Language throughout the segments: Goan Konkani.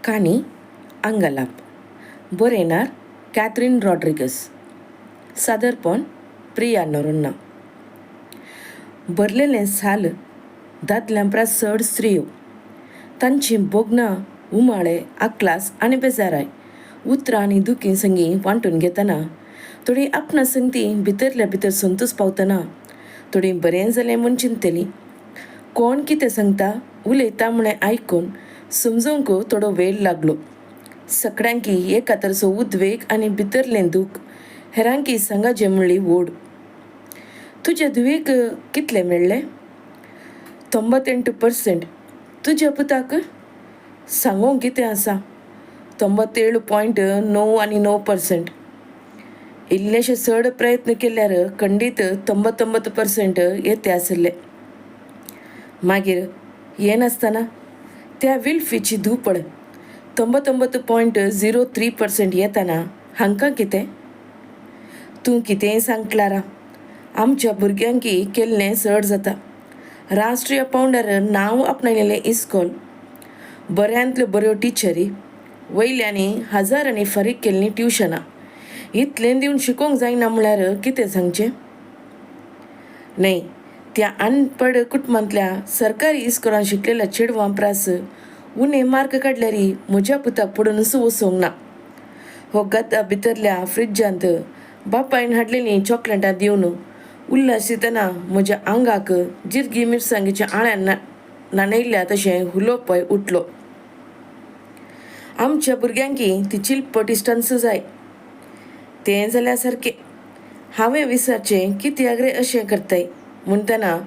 काणी अंगलाप. बरयणार कॅथरीन रॉड्रिगस. सादरपण प्रिया नोरोन्हा. भरलेलें साल दादल्यां परस चड स्त्रियो. तांचीं भोगणां, उमाळे, आकलास आनी बेजाराय उतरां आनी दुखी संगी वांटून घेतना थोडीं आपणा संगती भितरल्या भितर संतोस पावतना थोडीं बरें जालें म्हूण चिंततलीं. कोण कितें सांगता, उलयता म्हळें आयकून समजूंक थोडो वेळ लागलो. सगळ्यांकी एकातरचो उद्वेग आनी भितरलें दूख हेरांकी सांगाचें म्हणली ओड. तुज्या धुवेक कितले मेळ्ळे? 98%. तुज्या पुताक? सांगूंक कितें आसा, 97.99%. इल्लेशे चड प्रयत्न केल्यार खंडीत 99% येते आशिल्ले. मागीर येनासतना त्या विल्फीची धूव पळय, 99.03% येताना हांकां कितें? तूं कितेंय सांग क्लारा, आमच्या भुरग्यांकी केल्लें चड जाता. राष्ट्रीय पांवड्यार नांव आपणायलेलें इस्कोल, बऱ्यांतल्यो बऱ्यो टिचरी, वयल्यांनी हजारांनी फारीक केल्लीं ट्युशनां, इतलें दिवन शिकोवंक जायना म्हळ्यार कितें सांगचें? न्हय, त्या अनपड कुटुंबांतल्या सरकारी इस्कोलांत शिकलेल्या चेडवां परस उणे मार्क काडल्यार म्हज्या पुताक पडूनच वचूंक ना. हो गद्दा भितरल्या फ्रिज्जांत बापायन हाडलेलीं चॉकलेटां दिवन उल्हासितना म्हज्या आंगाक जिरगी मिरसांगेच्या आळ्यान न्हाणयल्या तशें हुलोपय उठलो. आमच्या भुरग्यांकी ती चिलपट इश्टांच जाय. तें जाल्यार सारकें. हांवें विचारचें, कित्याक रे अशें करताय म्हणटना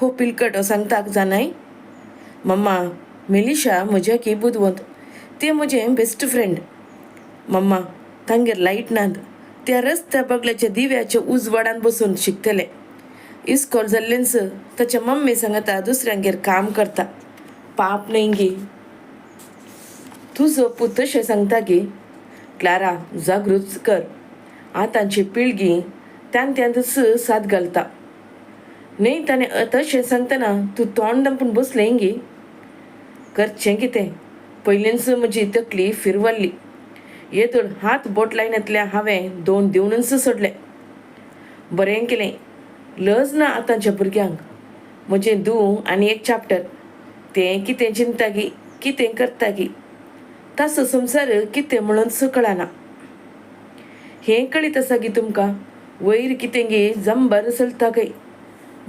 हो पिलकटो सांगता जाणाय, मम्मा, मेलिशा म्हज्याकी बुदवंत, तें म्हजें बेस्ट फ्रेंड. मम्मा, तांगेर लायट नात, त्या रस्त्या बगल्याच्या दिव्याच्या उजवाडान बसून शिकतलें. इस्कोल जाल्लेंच ताच्या मम्मी सांगता दुसऱ्यांगेर काम करता. पाप न्हय गी? तुजो पूत तशें सांगता गी? क्लारा, जागृत कर. आतांची पिळगी त्यान त्यातच साद घालता. न्हय, ताणें तशें सांगतना तूं तोंड धांपून बसलें गी? करचें कितें, पयलींच म्हजी तकली फिरवल्ली. येदोळ हात बोट लायनातल्या हांवें दोन दिवनच सोडलें. बरें केलें. लज ना आतांच्या भुरग्यांक. म्हजें धूव आनी एक चाप्टर. तें कितें चिंतता गी, कितें करता गी, ताचो संवसार कितें म्हणून कळना. हें कळीत आसा गी तुमकां, वयर कितें गी जंबर चलता खंय.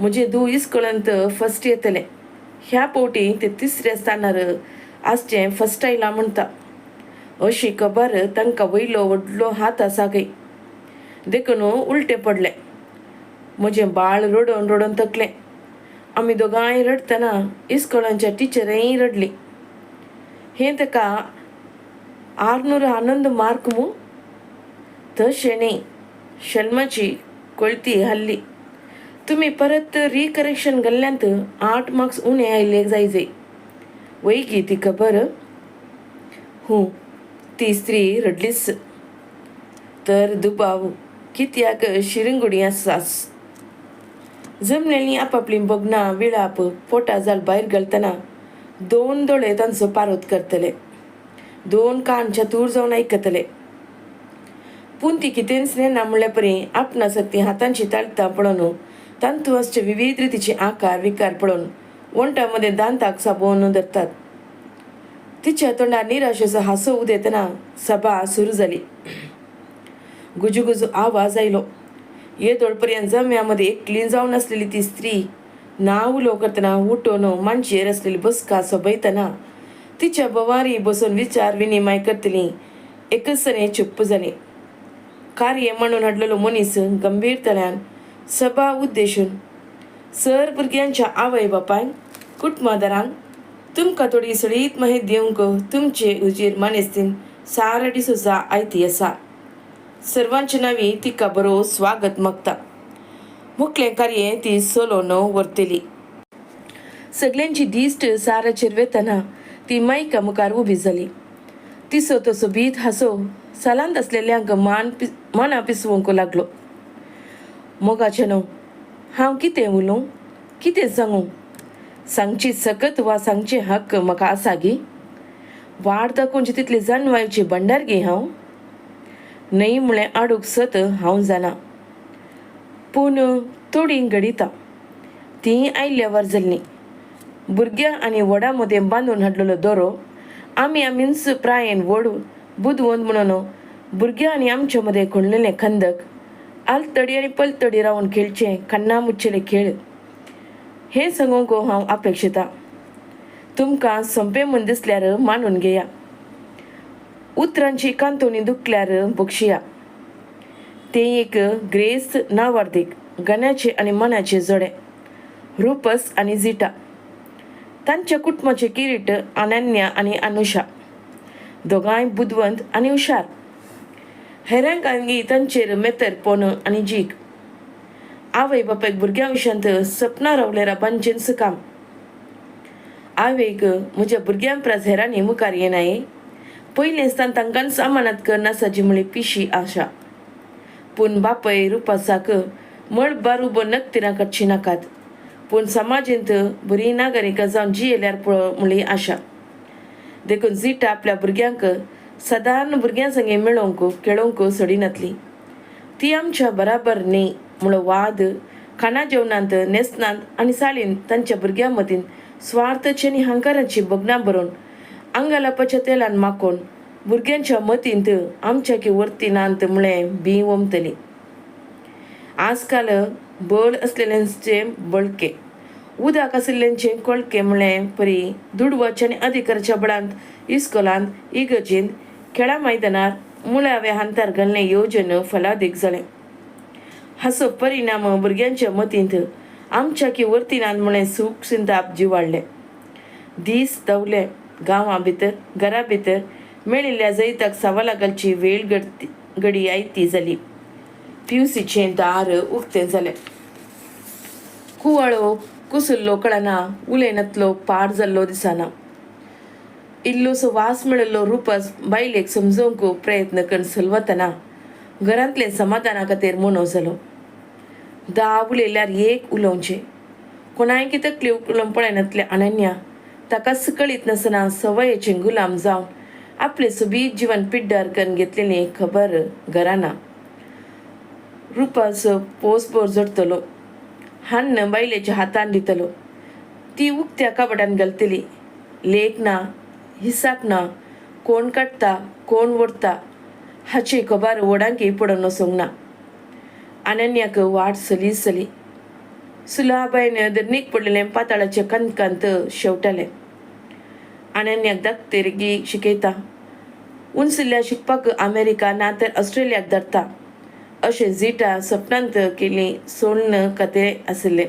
म्हजें धूव इस्कोलांत फस्ट येतलें. ह्या फावटी तें तिसऱ्या स्थानार आसचें फस्ट आयलां म्हणटा. अशी खबर तांकां वयलो व्हडलो हात आसा खंय. देखून उलटें पडलें. म्हजें बाळ रडोवन रडोवन थकलें. आमी दोगांय रडटना इस्कोलांच्या टिचरीय रडलीं. हें ताका 611 मार्क मू? तशें न्ही. शेल्माची कोळती हाल्ली. तुमी परत रिकरेक्शन घाल्ल्यांत 8 मार्क्स उणे आयले जायजे. वय गी ती खबर? हूं. ती स्त्री रडलीच. तर दुबाव कित्याक शिरंगुडी आसास. जमलेलीं आपापलीं भोगणां, विळाप पोटा जाल भायर घालतना दोन दोळे तांचो पारोत करतले, दोन कान चतूर जावन आयकतले. पूण ती कितेंच नेना म्हणल्या परी आपणा सक्ती हातांची ताळटां पळोवन, तांतू आसचे विविध रितीचे आकार विकार पळोवन वण्टा मदें दांताक साबोवन धरतात. तिच्या तोंडार निराशेचो हांसो उदेतना सभा सुरू जाली. गुजू गुजू आवाज आयलो. येदोळ पर्यंत जम्यामध्ये एकली जावन आसलेली ती स्त्री ना उलो करतना उठून मांचयेर आसलेली बसका सोबयतना तिच्या भोवारी बसून विचार विनिमय करतली एकच चुप्प जाली. कार्य म्हणून हाडलेलो मनीस गंभीरतल्यान सभा उद्देशून, सर भुरग्यांच्या आवय बापायक, कुटुंबादारांक तुमकां थोडी सळीत माहिती दिवंक तुमचे हुजीर मानेस्तीन सारा डिसोजा आयती आसा. सर्वांचे नांवी तिका बरो स्वागत मागता. मुखलें कार्य ती चलोवन व्हरतली. सगल्यांची दिश्ट साराचेर वेतना ती मायका मुखार उबी जाली. तिचो तो सोबीत हांसो सालांत आसलेल्यांक मान मनां पिसवंक लागलो. मोगाचें न्हू, हांव कितें उलोवं, कितें सांगूं? सांगची सकत वा सांगचे हक्क म्हाका आसा गी? वाट दाखोवची तितली जाणवायची भंडार गे हांव? न्हय म्हळें आडूक सत हांव जाणा, पूण थोडीं घडितां तीं आयल्यावर जाल्लीं. भुरग्यां आनी व्हडां मदें बांदून हाडलेलो दोरो, आमी आमीच प्रायेन व्हड बुदवंत म्हणून भुरग्यां आनी आमच्या मदें खणलेलें खंदक, आलतडी आनी पलतडी रावन खेळचें कन्ना मुच्छेले खेळ, हें सांगूंक हांव अपेक्षितां. तुमकां सोंपें म्हूण दिसल्यार मानून घेया, उतरांची कांतोणी दुखल्यार बक्षिया. तें एक ग्रेस्त नावार्दीक गण्याचे आनी मनाचे जोडे, रुपस आनी झिटा. तांच्या कुटुंबाचे किरीट अनन्या आनी अनुषा. दोगांय बुदवंत आनी हुशार. हेरांक आनी तांचेर मेतरपण आनी जीक. आवय बापायक भुरग्यां विशयांत सपनां रावल्यार बांदचेंच काम. आवयक म्हज्या भुरग्यां प्रास हेरांनी मुखार येनाये, पयलें स्थान तांकांच अमानत करनासाची म्हळी पिशी आशा. पूण बापय रुपासाक मळबार उबो नकतिरां काडची नाकात, पूण समाजेंत बरी नागरिकां जावन जियेल्यार पळो म्हळी आशा. देखून झिटा आपल्या भुरग्यांक सदान भुरग्यां संगे मेळोवंक खेळोवंक सोडिनातली. ती आमच्या बराबर न्ही म्हणो वाद खाणा जेवणांत, न्हेसणांत आनी साळींत तांच्या भुरग्यां मदीं स्वार्थाची आनी हंकाराची भगणां बरोवन आंगालापाच्या तेलान माकोवन भुरग्यांच्या मतींत आमच्या की वर्ती नात म्हळें बीं ओमतली. आजकाल बळ आसलेल्यांचें बळकें, उदक आशिल्ल्यांचें कोळकें म्हळें परी दुडवाच्या आनी अधिकाराच्या बळांत इस्कोलांत, इगर्जेंत, खेळा मैदानार मुळाव्या हांतार घाल्लें येवजण फलादीक जालें. हाचो परिणाम भुरग्यांच्या मतींत आमच्या की वर्तीनात म्हळें सूख सिंताप जिवाडलें. दीस धांवले. गांवां भितर, घरा भितर मेळिल्ल्या जैताक सवालां घालची वेळ घडती घडी आयती जाली. पिवसीचें दार उक्तें जालें. कुवाळो कुसुल्लो कळना, उलयनातलो पाड जाल्लो दिसना. इल्लोसो वास मेळिल्लो रुपस बायलेक समजोवंक प्रयत्न करून सलवतना घरांतलें समाधाना खातीर मोनो जालो. धा उलयल्यार एक उलोवचें. कोणायकी तकली उकलून पळयनातलें अनन्या ताकाच कळीत नासतना सवयेचें गुलाम जावन आपलें सोबीत जिवन पिड्ड्यार करून घेतलेली खबर घरा ना. रुपाचो पोसभर जोडटलो, हान्न बायलेच्या हातान दितलो, ती उक्त्या कपाटान घालतली. लेख ना, हिसाब ना, कोण काडटा कोण व्हरता हाची खबर व्हडांकी पडून वचूंक ना. अनन्याक वाट सली सली सुलाबायन धरणीक पडलेलें पाताळाचे कणकांत शेवटालें. अनन्याक धाकतेरगी शिकयता, उंचल्या शिकपाक अमेरिका ना तर ऑस्ट्रेलियाक धाडटा अशें झिटा सपनांत केली सोण्ण कथे आशिल्लें.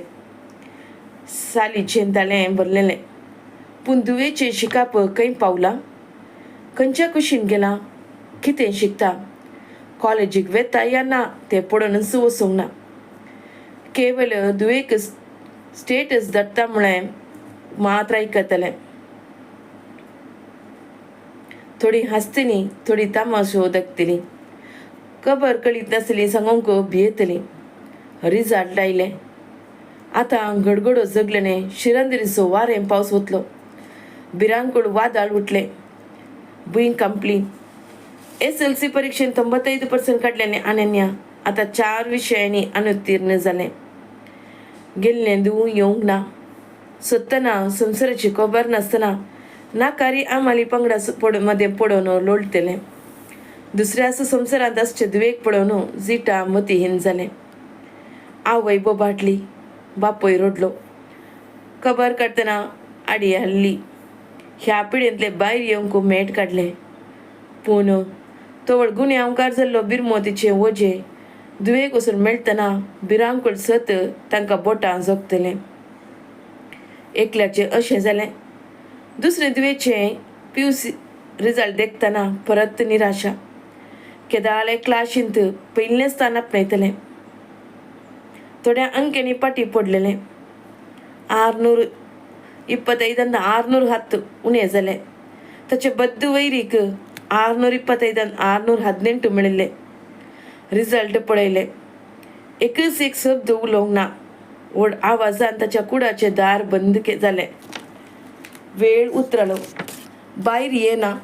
सालीचें ताळें भरलेलें. पूण धुवेचें शिकप खंय पावलां, खंयच्या कुशीन गेलां, कितें शिकता, कॉलेजीक वेता या ना तें पडोवनच वचूंक ना. केवल धुवेक स्टेटस धाडटा म्हळें मात्र आयकतलें. थोडीं हांसतलीं, थोडीं तमाशो दाखतलीं, खबर कळीत नासली सांगूंक भियेतलीं. रिजल्ट आयलें. आतां गडगडो जगलेने शिरंदिरीचो वारें पावस वतलो. भिरांकूळ वादळ उठलें. भूंय कांपली. एसएलसी परिक्षेंत 95% काडलेलें अनन्या आतां चार विशयांनी अनुत्तीर्ण जालें. गेल्लें धुवूं येवंक ना. सोदतना संवसाराची खबर नासतना नाकारी आमाली पंगडा पड मदें पडोवन लोळटलें. दुसऱ्याच संवसारांत आसचे धुवेक पळोवन झिटा मतीहीन जालें. आवय बोबाटली, बापूय रडलो. खबर काडटना आडी हाडली. ह्या पिडेंतले भायर येवंक मेट काडलें. पूण तवळ गुन्यांवकार जाल्लो बिरमोतीचें वजें धुवेक वचून मेळटना भिरांकूळ सत तांकां बोटां जोखतलें. एकल्याचें अशें जालें. दुसरे धुवेचें पीयूसी रिजल्ट देखतना परत निराशा. केदाळे क्लाशींत पयलें स्थान आपणायतलें. थोड्या अंक्यांनी पाटी पडलेलें. 625ರಿಂದ 610 उणें जालें. ताचे बद्द वैरीक 625 618 मेळिल्ले. रिजल्ट पळयलें. एकच एक शब्द उलोवंक ना. व्हड आवाजान ताच्या कुडाचें दार बंद जालें. वेळ उतरलो. भायर येना.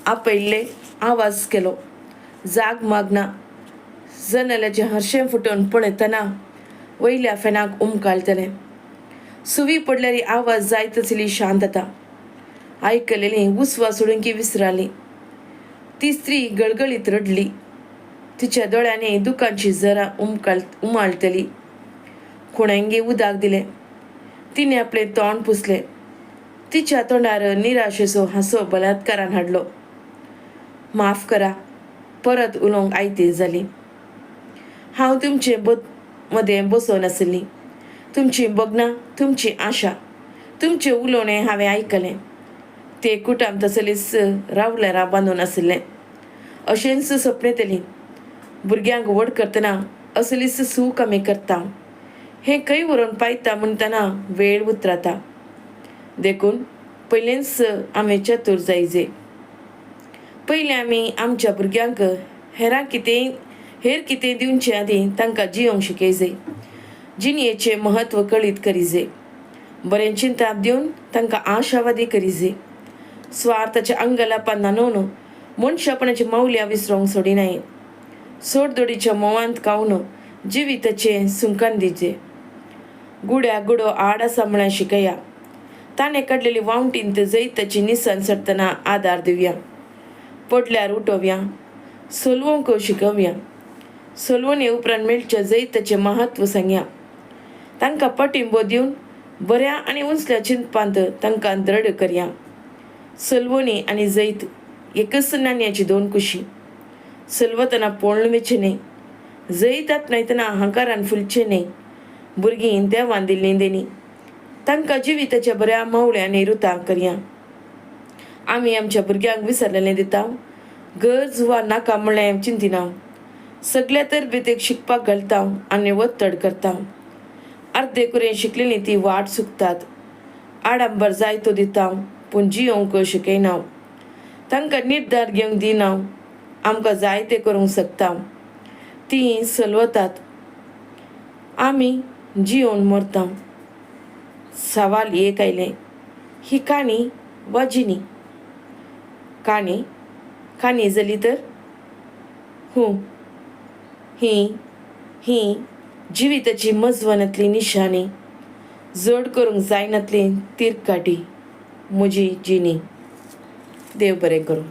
आपयल्ले आवाज केलो. जाग मागना. जनेलाचें हरशें फुटोवन पळयतना वयल्या फॅनाक उमकाळटलें. सुवी पडल्यार आवाज जायत आसली शांतता. आयकलेली उसवा सोडून की विसराली. ती स्त्री गळगळीत रडली. तिच्या दोळ्यांनी दुकांची जरा उमकाळ उमाळटली. कोणेंगी उदक दिलें. तिणें आपलें तोंड पुसलें. तिच्या तोंडार निराशेचो हांसो बलात्कारान हाडलो. माफ करा. परत उलोवंक आयती जाली. हांव तुमचे मदें बसोन आशिल्ली. तुमचीं भगनां, तुमची आशा, तुमचें उलोवणें हांवें आयकलें. ते कुटाम तसलीच रावळेरां बांदून आशिल्लें. अशेंच सपनेतली भुरग्यांक व्हड करतना असलीच सूख आमी करता. हें खंय व्हरून पायता म्हणटना वेळ उतराता. देखून पयलेंच आमी चतूर जायजे. पयलीं आमी आमच्या भुरग्यांक हेरां कितेंय हेर कितें दिवचे आदीं तांकां जियोंक शिकयजे. जिणयेचें म्हत्व कळीत करिजे. बरें चिंताप दिवन तांकां आशावादी करिजे. स्वार्थाच्या अंगलापान न्हाणोवन मनशापणाची मावल्या विसरोंक सोडिनाय. सोडदोडीच्या मोवांत खावन जिविताचें सुंकान दिजे. गुड्या गुडो आड आसा म्हळ्यार शिकया. ताणें काडलेली वावटींत जैताची निसान चडटना आदार दिवया. पडल्यार उठोवया. सलवंक शिकोवया. सलवणे उपरांत मेळच्या जैताचें म्हत्व सांगया. तांकां पाटिंबो दिवन बऱ्या आनी उंचल्या चिंतपांत तांकां द्रड करया. सलवणी आनी जैत एकच नाण्याची दोन कुशी. सलवतना पोळण वचचें न्हय. जैत आपणायतना अहंकारान फुलचें न्हय. भुरगीं देवान दिल्लीं देणी. तांकां जिविताच्या बऱ्या मावळ्यांनी रुतां करया. आमी आमच्या भुरग्यांक विसरलेलें दिता. गरज वा नाका म्हणलें चिंतिना. सगल्या तरबेतेक शिकपाक घालता आनी वत्तड करता. अर्दे कुरे शिकलेली ती वाट चुकतात. आडंबर जायतो दिता पूण जियोंक शिकयना. तांकां निर्धार घेवंक दिना. आमकां जायते करूंक शकता. तीं सलवतात. आमी जियोवन मरता. सवाल एक आयलें, ही काणी वा जिणी? काणी. काणी जाली तर हूं ही ही जिविताची मजवनांतली निशाणी, जड करूंक जायनातली तिरकाटी, म्हजी जिणी. देव बरें करूं.